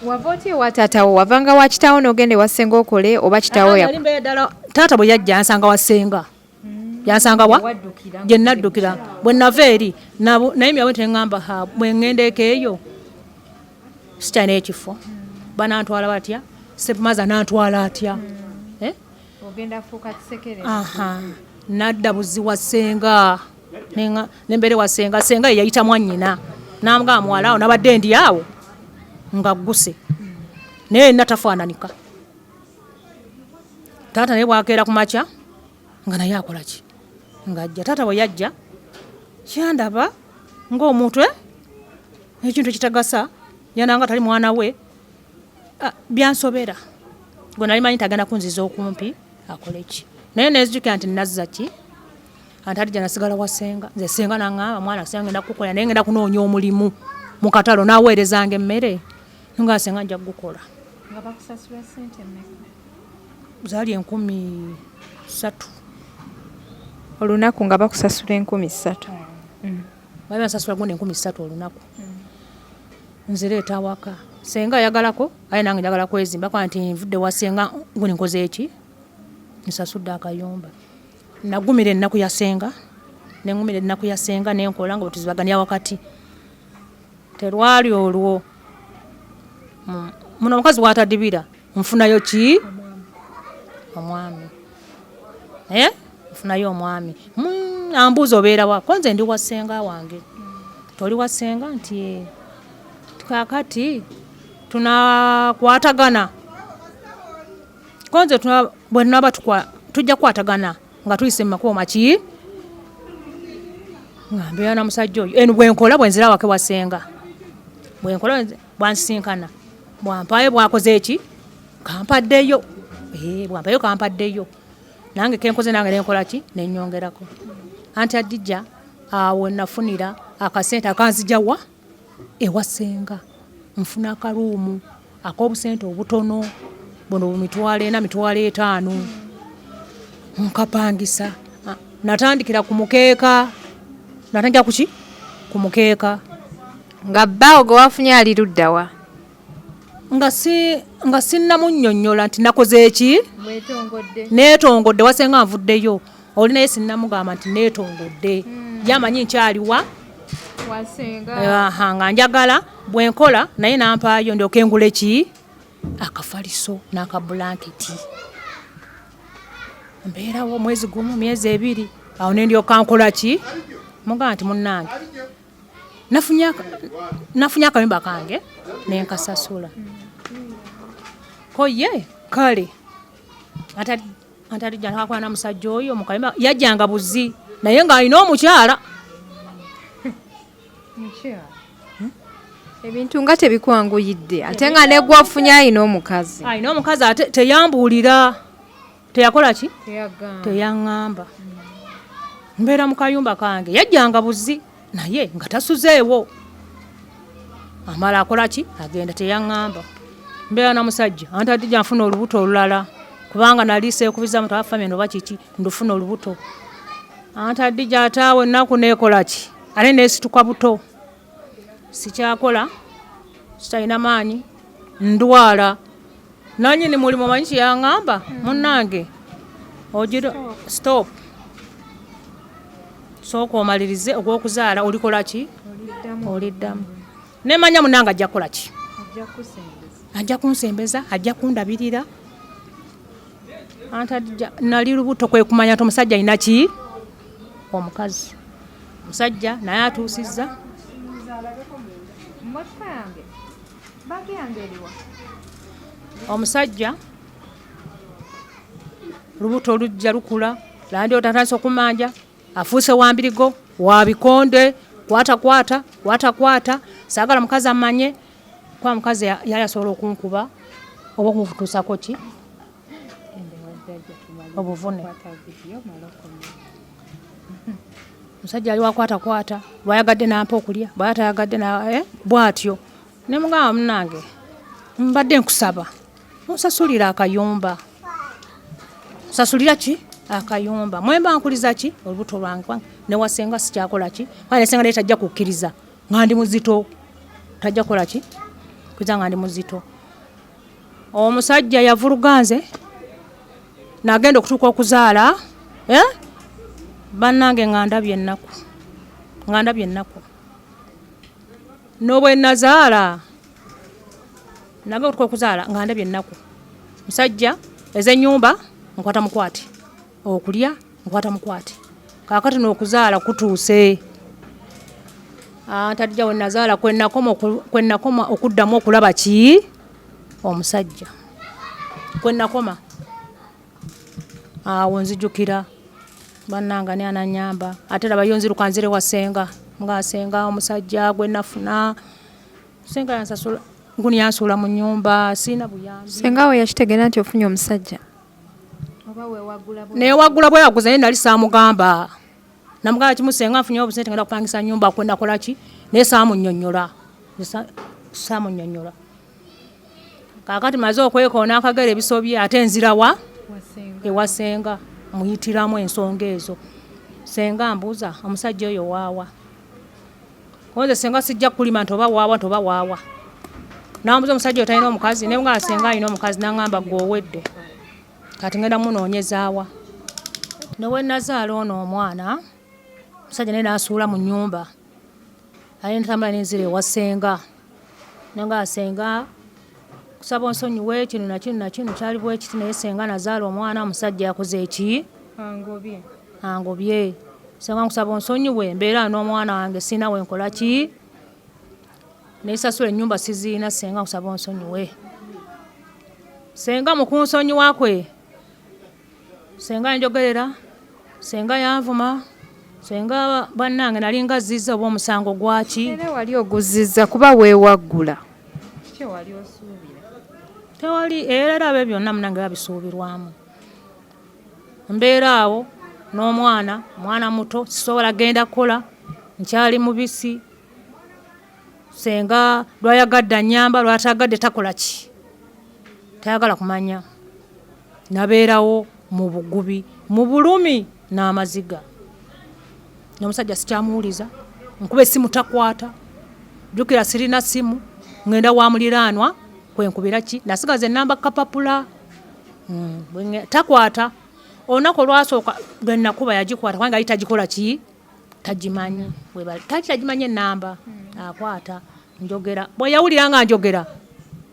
Wava otya ewa taata wo? Wavanga wa kitaawo n'ogenda ewa ssenga okole oba kitaawo ya Nali mbeera ddala taata bwe yajja yansanga wa ssenga. Yansanga wa? Gye naddukira. Bwe nava eri nayimira bwe nti ne ŋŋamba ha bwe ŋŋenda eka eyo sikyalina ekifo. Banantwala batya? Stepmother anantwala atya? Eh? Ogenda fuuka kisekererwa. Aha. Nadda buzi wa ssenga. Ne mbeera ewa ssenga. Ssenga ye yayita mwannyina. N'amugamba muwala awo nabadde ndi awo nga gguse. Naye yenna tafaananika. Taata naye bw'akeera ku makya nga naye akola ki? Ng'ajja. Taata bwe yajja kyandaba ng'omuntu ekintu ekitagasa yananga tali mwana we. Byansobera. Gwe nali manyi tagenda kunziza okumpi akole ki? Naye nenzijukira nti nazza ki? Anti Hadija nasigala wa ssenga. Nze ssenga n'aŋŋamba mwana ssenga ngenda kukukolera naye ngenda kunoonya omulimu mu katale onaaweerezanga emmere. Nga ssenga nja kugukola. Nga bakusasula ssente mmeka? Zaali 3,000. Olunaku nga bakusasula 3,000. Baali bansasula gundi 3,000 olunaku. Nzireeta awaka. Ssenga ayagalako aye nange njagala kwezimba kuba nti nvudde wa ssenga gundi nkoze ki? Nsasudde akayumba. Nagumira ennaku ya ssenga, ne ŋŋumira ennaku ya ssenga ne nkola nga bwe tuzibaganya wakati. Terwali olwo muno omukazi bw'atadibira nfunayo ki? Omwami. Nfunayo omwami. Ambuuza obeera wa? Ko nze ndi wa ssenga wange. Toli wa ssenga? Nti kaakati tunakwatagana. Ko nze bwe tunaaba tujja kukwatagana nga tuyise mu makubo maki? Nga mbeera na musajja oyo. Eno bwe nkola bwe nzira awaka ewa ssenga. Bwe nkola bwansisinkana. Bwampaayo bwakoze ki? Kampaddeyo. Bwampaayo kampaddeyo. Nange ke nkoze nange ne nkola ki? Ne nnyongerako. Anti Hadija awo nafunira akasente akanzigya wa? Ewa ssenga. Nfuna akaluumu ak'obusente obutono buno bu 400,000 500,000 nkapangisa. Natandikira ku mukeeka. Natandikira ku ki? Ku mukeeka. Nga bbaawo gwe wafunye ali ludda wa? Nga sinnamunnyonnyola nti nakoze ki? Weetongodde. Neetongodde wasenga nvuddeyo. Oli naye sinnamugamba nti neetongodde. Ye amanyi nkyaliwa nga njagala bwe nkola naye nampaayo ndyoke ngule ki akafaliso n'akabulanketi. Mbeerawo omwezi gumu, myezi ebiri, awo ne ndyoka nkola ki, mugamba nti munnange nafunye akayumba kange ne nkasasula. Ko ye kale antalijja nakakola na musajja oyo mu kayumba, yajjanga buzi naye ng'alina omukyala. Ebintu nga tebikwanguyidde ate nga ne gwafunye alina omukazi. Alina omukazi ate teyambuulira, teyakola ki, teyaŋŋamba. Mbeera mu kayumba kange, yajjanga buzi naye nga tasuzeewo, amala akola ki, agenda, teyaŋŋamba. Mbeera na musajja anti adija nfuna olubuto olulala, kubanga nali seekubiza mutu afamye oba kiki, ndufuna olubuto. Anti adija ate awo ennaku neekola ki, ate neesituka buto, sikyakola, sitalina maanyi, ndwala. Nanyini mulimu omanyi kyeyaŋŋamba, munnange ogira stop, sooka omalirize ogw'okuzaala, olikola ki, oliddamu. Nemanya munnange ajja kukola ki, ajja kunsembeza, ajja kundabirira. Anti nali lubuto, kwe kumanya nti omusajja alina ki, omukazi. Omusajja naye atuusizza. Omusajja lubuto lujja lukula, landi otatandise okumanja, afuuse wambirigo wa bikonde, kwata kwata kwata kwata, saagala mukazi amanye, kuba mukazi yali asobola okunkuba oba okumutuusako ki obuvune. Omusajja ali wakwata kwata, bwayagadde nampa okulya, bwatayagadde bwatyo. Ne mugamba munnange mbadde nkusaba onsasulira akayumba, nsasulira ki akayumba, mwemba nkuliza ki olubuto lwange, newasenga sikyakola ki, kubanga nesenga naye tajja kukkiriza nga ndi muzito, tajja kukola ki kukkiriza nga ndi muzito. Omusajja yavuluga nze nagenda okutuuka okuzaala, bannange nga ndabye ennaku, nga ndabye ennaku. N'obwe nazaala nagenda okutuuka okuzaala nga ndabye ennaku. Musajja ez'ennyumba nkwata mukwate, okulya nkwata mukwate, kaakati n'okuzaala kutuuse. Antajja we nazaala kwe nakoma okuddamu okulaba ki omusajja, kwe nakoma awo nzijukira bannange ani ananyamba. Ate labayo nziruka nzire wa ssenga, nga ssenga omusajja gwe nafuna, ssenga yansasula nguni yansuula mu nnyumba, sirina buyambi. Ssenga we yakitegeera nti ofunye omusajja? Neewagula bwewaguza, naye nali saamugamba. Namugamba kimu, ssenga nfunye obusente ngenda kupangisa nnyumba kwe nakola ki, naye saamunnyonnyola, saamunnyonnyola. Kaakati maze okwekoona akagere ebisobye, ate nzirawa ewa ssenga, muyitiramu ensonga ezo. Ssenga mbuuza omusajja oyo waawa, nze ssenga sijja kukulima nti oba waawa nti oba waawa. Nambuuza omusajja oyo talina omukazi, naye nga ssenga alina omukazi, n'aŋŋamba ggwe owedde, kati ngenda munoonyezaawa. Ne we nazaala ono omwana, omusajja naye n'asuula mu nnyumba, aye ntambula nenzira ewa ssenga, nanga ssenga kusaba onsonyiwe kino na kino na kino kyali bwe kiti, naye ssenga nazaala omwana omusajja yakoze eki, angobye. Ssenga nkusaba onsonyiwe, mbeera n'omwana wange sirina we nkola ki, nesasula ennyumba siziina, ssenga nkusaba onsonyiwe. Ssenga mu kunsonyiwa kwe, ssenga njogerera, ssenga yanvuma, ssenga bannange nali nga zzizza oba omusango gwaki. Era wali oguzizza kuba weewaggula. Kiki wali osuubira? Tewali, era era ebyo byonna munnange babisuubirwamu. Mbeera awo n'omwana, mwana muto, sisobola genda kukola, nkyali mubisi. Ssenga lwayagadde annyamba, lwatagadde takola ki, tayagala kumanya. Nabeerawo mu bugubi, mu bulumi n'amaziga. N'omusajja sikyamuwuliza, nkuba essimu takwata, jjukira sirina ssimu, ŋŋenda wa muliraanwa kwe nkubira ki, nasigaza ennamba kapapula. Takwata. Olunaku olwasooka lwe nakuba yagikwata kubanga yali tagikola ki tagimanyi, tali tagimanyi enamba akwata njogera. Bwe yawulira nga njogera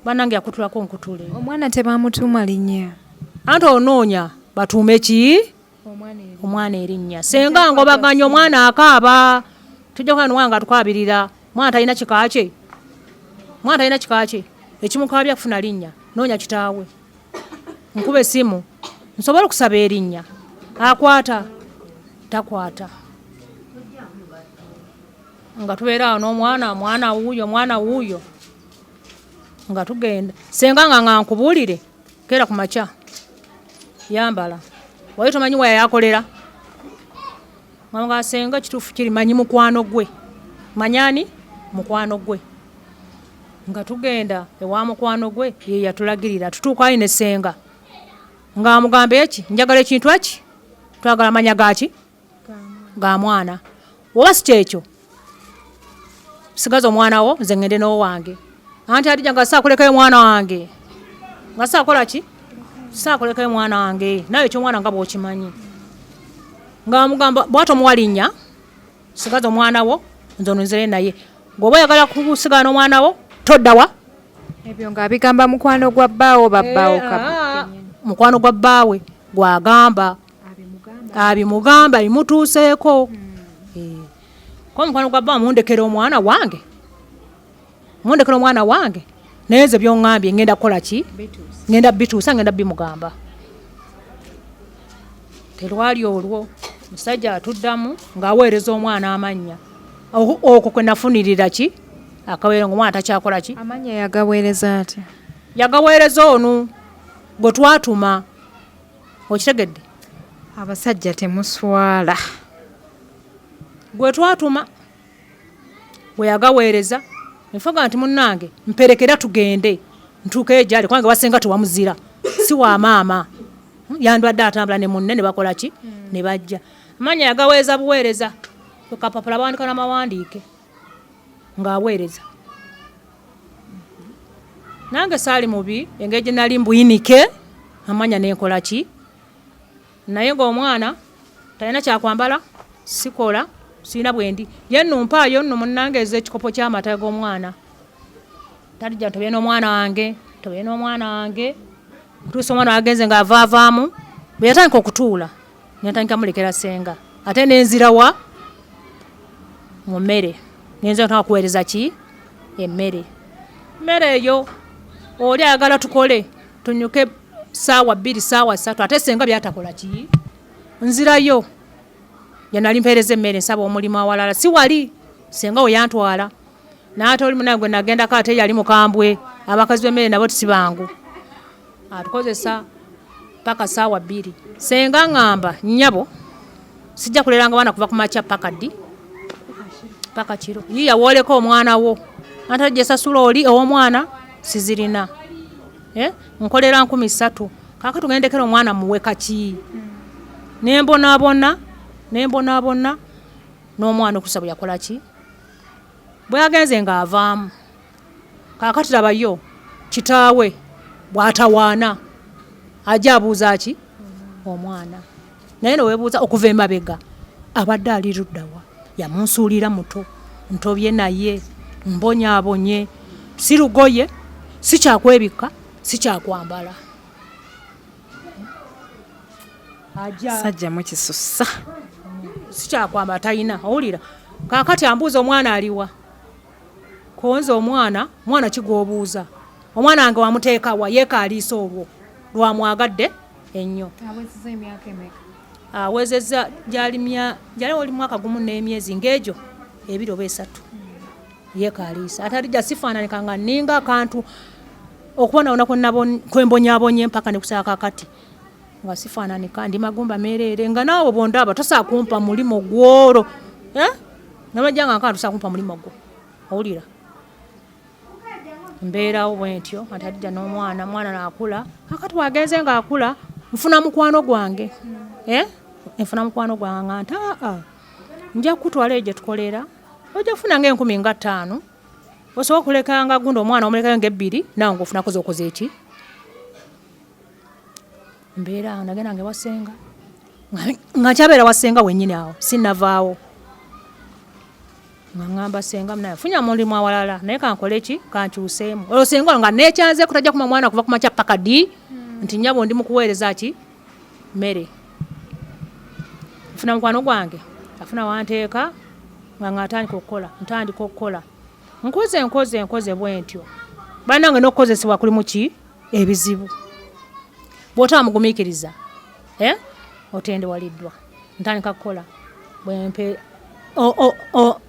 bannange yakutulako nkutule. Omwana tebamutuuma linnya. Anti onoonya batuume ki omwana erinnya. Senga ngobaganya omwana akaaba, tujja kuba nomwana nga atukabirira. Mwana talina kika kye, mwana talina kika kye ekimukaabya kufuna linnya. Noonya kitaawe, nkuba essimu nsobole okusaba erinnya, akwata takwata. Nga tubeera awo n'omwana, mwana wuuyo, mwana wuuyo, nga tugenda. Senga nga nkubuulire keera ku makya yambala, wali tomanyi wa yakolera. Nga senga kituufu kiri manyi mukwano gwe, manyani mukwano gwe. Nga tugenda ewa mukwano gwe, ye yatulagirira tutuukayo ne senga ng'amugamba eki njagala ekintu eki, twagala manya gaki ga mwana, oba si kyekyo sigaza omwana wo nze ngende n'owange. Anti Hadija nga saakulekayo mwana wange, nga saakola ki, saakulekayo mwana wange, nawe ekyomwana nga bw'okimanyi. Ng'amugamba bw'ate omuwa linnya, sigaza omwana wo nze ono nzire naye, gweoba oyagala kusigala n'omwana wo toddawa. Ebyo ng'abigamba mukwano gwa bbaawo babbaawo mukwano gwa bbaawe gwagamba abimugamba bimutuuseeko. Ko mukwano gwa bbaawe mundekera omwana wange, mundekera omwana wange, naye nze by'oŋŋambye ngenda kukola ki, ngenda bituusa, ngenda bimugamba. Terwali olwo musajja atuddamu ng'aweereza omwana amannya. Okwo kwe nafunirira ki akaweera ng'omwana takyakola ki. Amannya yagaweereza atya? Yagaweereza onu gwe twatuma. Okitegedde? Abasajja temuswala. Gwe twatuma bwe yagaweereza nfaga nti munnange mperekera tugende ntuukeyo gyali, kubanga wasenga tewamuzira si wa maama, yandwadde atambula ne munne ne bakola ki ne bajja. Amanya yagaweereza buweereza kapapula bawandika n'amawandiike ng'aweereza. Nange saali mubi engeri gye nali mbuyinike amanya nenkola ki, naye ng'omwana talina kyakwambala, sikola sirina bwendi, ye nno mpaayo nno munnange ez'ekikopo ky'amata g'omwana. Talijja ntobye n'omwana wange, ntobye n'omwana wange kutuusa omwana wagenze ng'avaavaamu. Bwe yatandika okutuula netandika mulekera senga, ate nenzirawa mu mmere, nenzira ntanga kuweereza ki emmere. Mmere eyo oli ayagala tukole tunyuke saawa 2 saawa 3, ate senga byatakola ki nzirayo yanali mpeereza emmere nsaba omulimu awalala si wali senga we yantwala. N'ate oli munange gwe nagendako ate yali mukambwe, abakazi b'emmere nabo si bangu, atukozesa paka saawa 2. Senga ŋŋamba nnyabo sijja kuleranga baana kuva ku makya paka ddi, paka kiro. Yiya wooleka omwana wo, ate gyesasula oli ow'omwana sizirina, nkolera 3,000 kaaka tugendekera omwana muwe kaki. Nembonaabona nembonaabona n'omwana okusa bwe yakola ki, bwe yagenze ng'avaamu. Kaakati labayo kitaawe bw'atawaana ajja abuuza ki omwana, naye neweebuuza okuva emabega abadde ali luddawa, yamunsuulira muto, ntobye naye mbonyaabonye, si lugoye, si kyakwebikka, si kyakwambala. Sajja mukisusa si kyakwambala talina. Owulira kaakati ambuuza omwana aliwa, konze omwana, mwana kigwobuuza omwana wange wamuteekawa, yeekaaliisa olwo lwamwagadde ennyo. Awezezza gyali oli mwaka gumu n'emyezi ng'egyo 2 oba 3 yeekaaliisa. Ate alijja sifaananika nga nninga akantu okubonaabona kwembonyaabonye mpaka ne kusaaka kakati nga sifaananika, ndi magumba meereere nga naawe bw'ondaba tosobola kumpa mulimu gw'olwo, namajja nga nkaa tosobola kumpa mulimu gwo. Owulira mbeerawo bwentyo anti Hadija n'omwana, mwana naakula. Kakati bwagenze ng'akula nfuna mukwano gwange, nfuna mukwano gwange nga nti aa nja kukutwala eyo gye tukolera, ojja kufuna nga 5,000 osobola okulekanga gundi omwana omulekayo nga2 nawe ng'ofunako z'okoze eki. Mbeera awo nagenda nga ewasenga Nga nkyabeera wa ssenga wennyini awo sinnavaawo. Nga ŋŋamba ssenga munaye funya mulimu awalala naye kankole ki kankyuseemu. Olwo ssenga olwo nga neekyanzeeko tajja kuma mwana kuva ku makya paka ddi nti nnyabo ndi mu kuweereza ki mmere. Nfuna mukwano gwange afuna wanteeka nga nga ntandika okukola ntandika okukola nkoze nkoze nkoze bwentyo bannange n'okukozesebwa kulimu ki ebizibu bw'otaba mugumiikiriza eh? otendewaliddwa ntandika kukola bwempe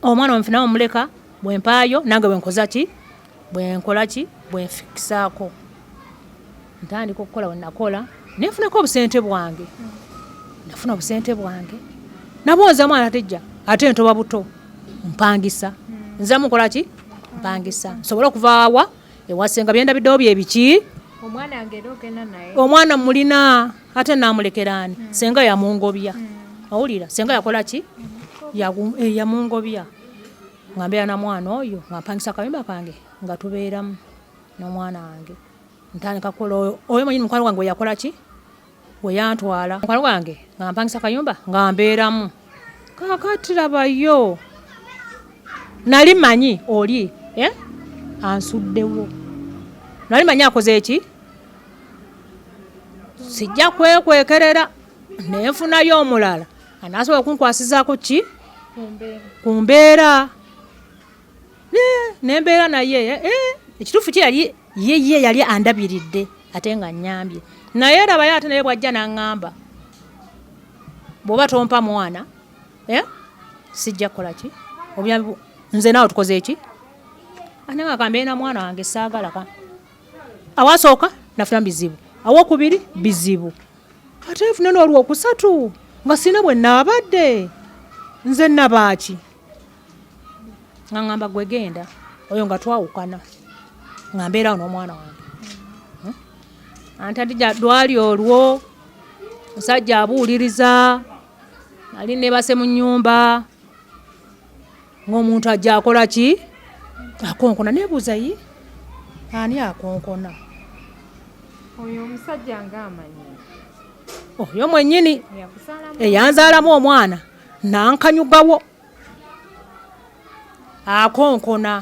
omwana wenfuna omuleka bwempaayo nange bwenkoza ki bwenkola ki bwenfikisaako ntandika okukola wenakola nenfunako obusente bwange nafuna obusente bwange nabwoza mwana tejja ate ntoba buto mpangisa nzamu nkola ki mpangisa nsobole okuvaawa ewasenga byendabiddewo byebiki omwana mulina ate namulekeraani hmm. senga yamungobya hmm. owulira senga yakola ki eh, yamungobya nga mbeera na mwana oyo nga mpangisa akayumba kange nga tubeeramu n'omwana wange ntandika kukola oyo mwenyini mukwano gwange weyakola ki weyantwala mukwano gwange nga mpangisa kayumba nga mbeeramu kakati labayo nali manyi oli eh? ansuddewo nali manyi akoze eki sijja kwekwekerera nenfunayo omulala anasobola okunkwasizaako ki ku mbeera nembeera naye eh, eh, ekituufu ki yali ye ye yali andabiridde ate nga nyambye naye labayo ate naye bwajja naŋŋamba bw'oba tompa mwana eh, sijja kukola ki obuyambi nze naawe tukoze eki ate nga kambeere na mwana wange saagala ka awasooka nafuna bizibu awokubiri bizibu ate nfune n'olwokusatu nga sirina bwe naabadde nze nabaaki nga ngamba gwe genda oyo nga twawukana nga mbeerawo n'omwana wange hmm? anti adija lwali olwo musajja abuuliriza nali nebase mu nyumba ng'omuntu ajja akola ki akonkona nebuuza yi ani akonkona oyo omusajja ng'amanyi oyo mwennyini eyanzaalamu omwana nankanyugawo akonkona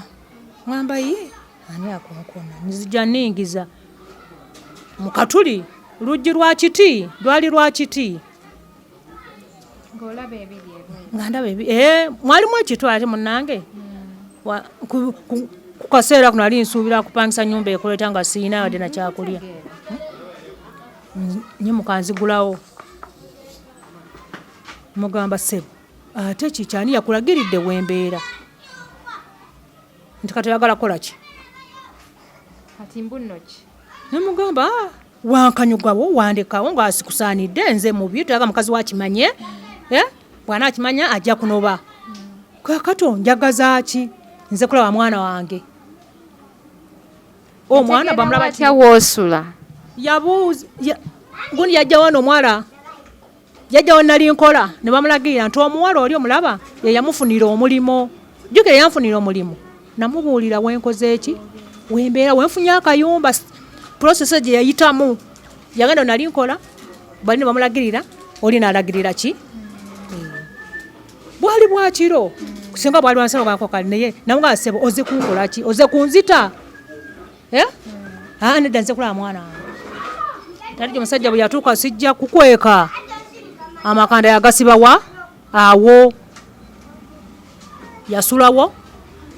ngamba ye ani akonkona nzija ningiza mukatuli luggi lwa kiti lwali lwa kiti nga ndaba ebi eh, mwalimu ekitu ate munange hmm. ku kaseera kuno ali nsuubira kupangisa nyumba ekoleta nga siina wadde nakyakulya hmm? nyimuka nzigulawo mugamba sebo ate kiki ani yakulagiridde wembeera nti kati oyagala kukola ki kati mbunno ki nemugamba ah, wankanyugawo wandekawo nga asikusaanidde nze mubi toyaga mukazi wakimanye eh? bwana akimanya ajja kunoba kakati onjagaza ki nze kulaba mwana wange omwana bamulaba atya woosula yabuuza gundi yajjawo nomwala Jjajja we nali nkola ne bamulagirira nti omuwala oli omulaba ye yamufunira omulimu. Jjukira yanfunira omulimu namubuulira wenkoze eki wembeera wenfunye akayumba process gye yayitamu yagenda nali nkola bali ne bamulagirira oli n'alagirira ki eh. bwali bwakiro singa bwali wansalo gako kali naye namugaa sebo oze kunkola ki oze kunzita Eh? Ah, nedda nze kulaba mwana wange tali omusajja bwe yatuuka sijja kukweka amakanda yagasibawa awo yasulawo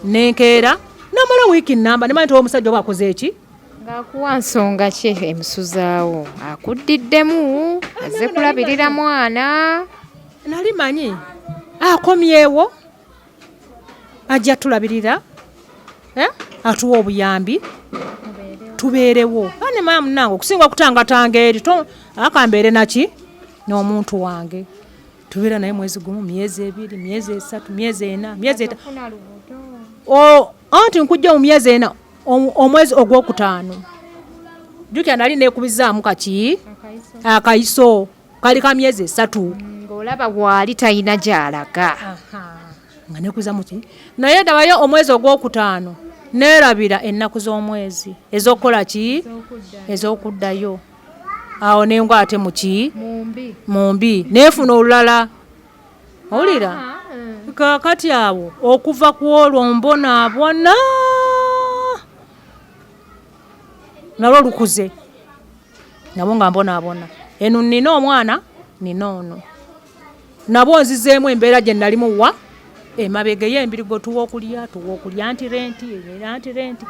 nenkeera namala wiiki namba nemanya nti omusajja oba akoze eki ng'akuwa nsonga ki emusuzaawo akuddiddemu azze kulabirira mwana nali manyi akomyewo ajja tulabirira eh? atuwa obuyambi tubeerewo ane mama munange okusinga okutangatanga eri akambeere naki n'omuntu wange tubeera naye mwezi gumu myezi ebiri myezi esatu myezi ena myezi eta anti nkujja mu myezi ena omwezi ogwokutaano jukira nali nekubizaamu kaki akayiso kali ka myezi esatu ng'olaba waali talina gy'alaga nga nekuza muki naye dabayo omwezi ogwokutaano neerabira ennaku z'omwezi ez'okukola ki ez'okuddayo Awo nengwa ate muki mumbi neefuna olulala, owulira? Kaakati awo okuva ku olwo mbonaabona nalwo lukuze nabo nga mbonaabona. Eno nina omwana, nina ono, nabo nzizeemu embeera gye nalimu wa emabega ey'embirigo, tuwa okulya, tuwa okulya, anti renti era anti renti.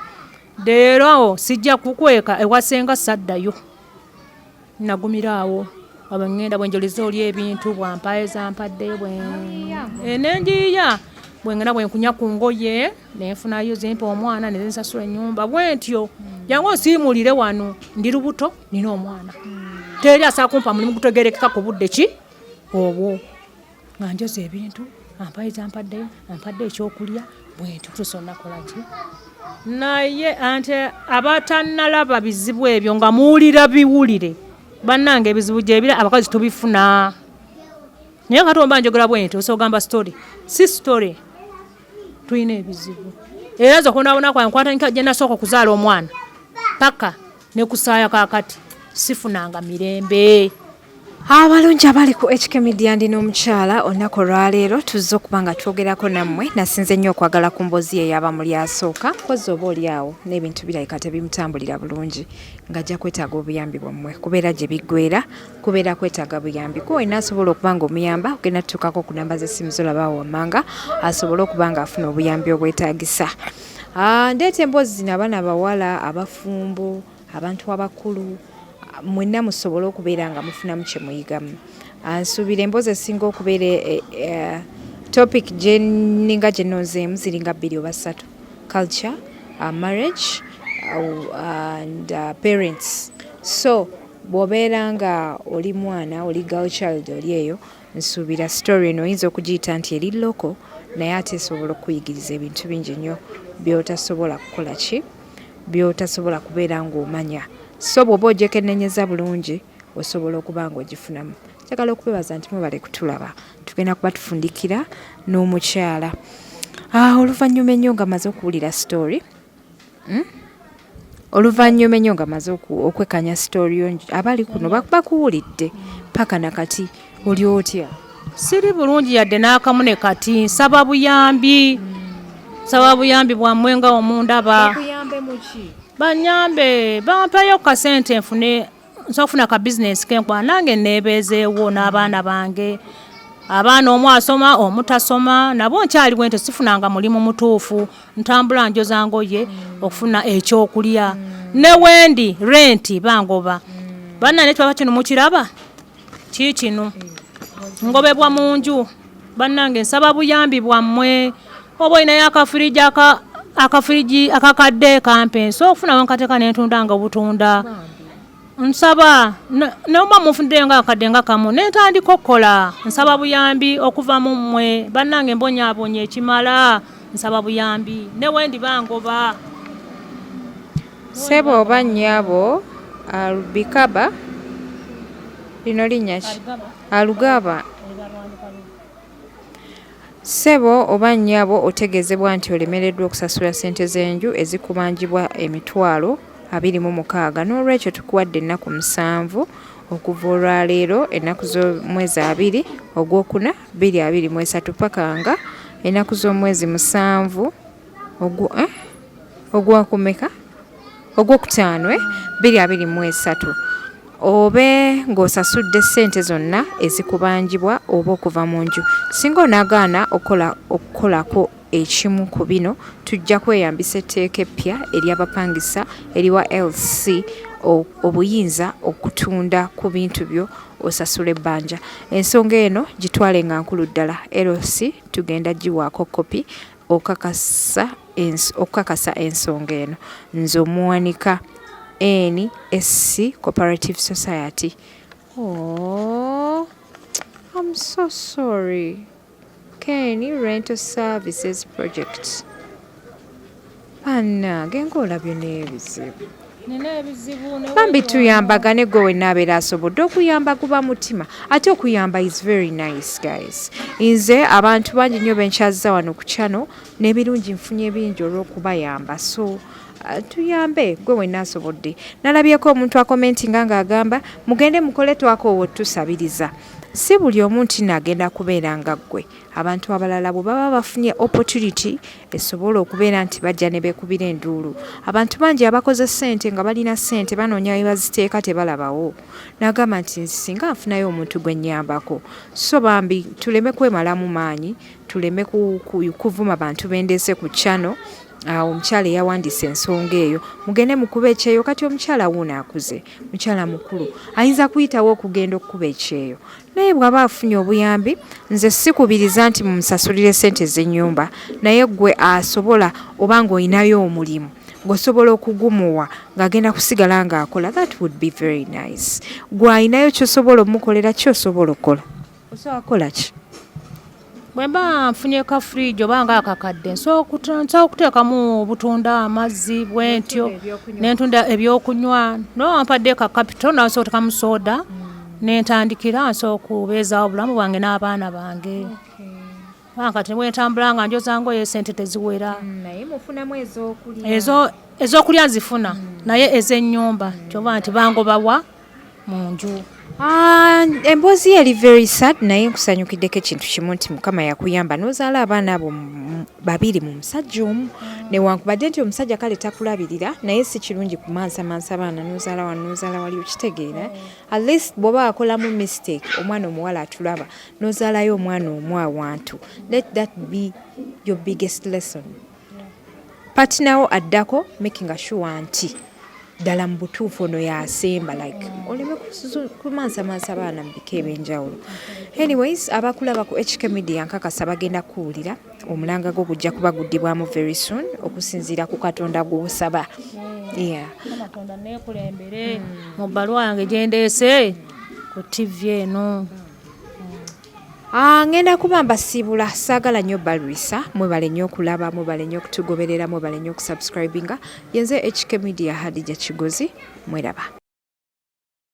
Leero awo sijja kukweka, ewasenga saddayo, nagumira awo abo ŋŋenda bwe njoleza oli ebintu bwampaye zampadde nenjiiya bwe ŋŋenda bwe nkunya ku ngoye nenfunayo zimpa omwana nezinsasula ennyumba bwentyo. Jangu onsiimulire wano, ndi lubuto, nina omwana, teri asobola kumpa mulimu gutegerekeka ku budde ki obwo, nga njoza ebintu ampaye zampaddeyo, ampadde ekyokulya bwentyo tuusa onakola ki. Naye ante abatannalaba bizibu ebyo nga muwulira biwulire, bannange ebizibu gyebira abakazi tubifuna. Naye kati omba njogera bwentyo osobola ogamba story si story, tulina ebizibu. Era nze okubonaabona kwange kwatandika gye nasooka okuzaala omwana paka ne kusaaya kaakati sifunanga mirembe. Abalungi abali ku HK Media, ndi n'omukyala olunaku olwaleero tuzze okuba nga twogerako nammwe. Nasinze nnyo okwagala ku mboozi ye yaba muli asooka mpozi oba oli awo n'ebintu birabika tebimutambulira bulungi, ng'ajja kwetaaga obuyambi bwammwe, kubeera gye biggweera kubeera kwetaaga buyambi. Kuba olina asobola okuba nga omuyamba, ogenda tutuukako ku namba z'essimu zolaba awo wammanga asobole okuba nga afuna obuyambi obwetaagisa. Ndeeta emboozi zino abaana abawala, abafumbo, abantu abakulu, mwenna musobole okubeera nga mufunamu kye muyigamu. Nsuubira emboozi esinga okubeera topic gye nninga gye nnonzeemu ziringa bbiri oba ssatu: culture, marriage and parents. So bw'obeera nga oli mwana, oli girl child, oli eyo, nsuubira story eno oyinza okugiyita nti eri local, naye ate esobola okukuyigiriza ebintu bingi nnyo by'otasobola kukola ki, by'otasobola kubeera ng'omanya. So bw'oba ogyekennenyeza bulungi osobola okuba ng'ogifunamu. Njagala okubebaza nti mwebale kutulaba. Tugenda kuba tufundikira n'omukyala. Oluvannyuma ennyo nga maze okuwulira story, Oluvannyuma ennyo nga maze okwekanya story yo, abali kuno bakuwulidde paka nakati, oli otya? Siri bulungi yadde n'akamu ne kati. Nsaba buyambi, nsaba buyambi bwammwe nga omundaba. Bakuyambe muki? Banyambe bampeeyo kasente nfune, nsobola okufuna ka bizinesi kenkola nange neebeezeewo n'abaana bange. Abaana omu asoma, omu tasoma, nabo nkyali bwentyo, sifunanga mulimu mutuufu, ntambula njoza ngoye okufuna ekyokulya. Ne wendi renti bangoba. Bannange ekibaba kino mukiraba kiikino, ngobebwa mu nju. Bannange nsaba buyambi bwammwe, oba olinayo akafiriji akafiriji akakadde kampe nsobola okufunawo nkateeka nentunda nga obutunda. Nsaba noba munfuniddeyo nga akadde nga kamu nentandika okukola. Nsaba buyambi okuva mu mmwe bannange, mbonyaabonya ekimala, nsaba buyambi ne wendi bangoba. Ssebo oba nnyabo Alubikaba, lino linnya ki? Alugaba. Ssebo oba nnyabo, otegeezebwa nti olemereddwa okusasula ssente z'enju ezikubanjibwa 260,000. N'olwekyo tukuwadde ennaku 7 okuva olwaleero, ennaku z'omwezi 2 ogwokuna 2023, paka nga ennaku z'omwezi 7 ogwakumeka ogwokutaano 2023 obe ng'osasudde ssente zonna ezikubanjibwa oba okuva mu nju. Singa onaagaana okukolako ekimu ku bino, tujja kweyambisa etteeka eppya ery'abapangisa eriwa LC obuyinza okutunda ku bintu byo osasule ebbanja. Ensonga eno gitwale nga nkulu ddala. LC tugenda giwaako kopi okakasa okukakasa ensonga eno. Nze omuwanika NSC Cooperative Society. Oh, I'm so sorry. Ken Rental Services Project. Bannange ng'olabye n'ebizibu. Nina ebizibu ne Bambi wendi wano. Tuyambagane. Gwe wenna abeera asobodde okuyamba, guba mutima, ate okuyamba is very nice, guys. Nze abantu bangi nnyo benkyazza wano ku channel n'ebirungi nfunye bingi olw'okubayamba, so tuyambe gwe wenna asobodde. Nalabyeko omuntu acommentinga ng'agamba, "Mugende mukole, twakoowa otusabiriza." Si buli omu nti naagenda kubeera nga ggwe. Abantu abalala bwe baba bafunye opportunity esobola okubeera nti bajja ne beekubira enduulu. Abantu bangi abakoze ssente nga balina ssente banoonya we baziteeka, tebalabawo. N'agamba nti singa nfunayo omuntu gwe nnyambako. So bambi tuleme kwemalamu maanyi, tuleme kuvuma bantu bendeese ku channel. Awo omukyala eyawandiisa ensonga eyo, mugende mukuba ekyeyo. Kati omukyala wuuno akuze, mukyala mukulu, ayinza kuyitawo okugenda okukuba ekyeyo, naye bw'aba afunye obuyambi, nze sikubiriza nti mumusasulire sente z'ennyumba, naye gwe asobola oba ng'olinayo omulimu ng'osobola okugumuwa ng'agenda kusigala ng'akola, that would be very nice. Gwe alinayo kyosobola omukolera, kyosobola okukola, osobola kukola ki? Bwe mba nfunye ka fridge oba nga akakadde, nsobola okuteekamu obutunda, amazzi bwe ntyo, nentunda ebyokunywa. No mpadde ka capital, nasobola okuteekamu soda nentandikira, nsobola okubeezaawo obulamu bwange n'abaana bange. Kubanga kati bwentambula nga njoza ngoye, sente teziwera. Naye mufunamu ez'okulya? Ezo ez'okulya nzifuna, naye ez'ennyumba kyova nti bangobawa mu nju. Ah, emboozi ye eri very sad, naye nkusanyukiddeko ekintu kimu nti Mukama yakuyamba n'ozaala abaana abo babiri mu musajja omu, newankubadde nti omusajja kale takulabirira, naye si kirungi kumansamansa abaana n'ozaala wano n'ozaala wali, okitegeera? At least bw'oba wakolamu mistake, omwana omuwala atulaba, n'ozaalayo omwana omu awantu, let that be your biggest lesson. Partner wo addako, making sure nti ddala mu butuufu ono yasemba, like oleme kumansamansa baana mu bika ebyenjawulo. Anyways, abakulaba ku HK Media, nkakasa bagenda kuwulira omulanga gwo gujja kuba guddibwamu very soon okusinziira ku Katonda gw'osaba, yeah. Katonda neekulembere mu bbaluwa yange gyendeese ku TV eno. Ah, ngenda kuba mbasiibula, saagala nnyo balwisa. Mwebale nnyo okulaba, mwebale nnyo okutugoberera, mwebale nnyo okusubscribinga. Yenze HK Media, Hadija Kigozi, mweraba.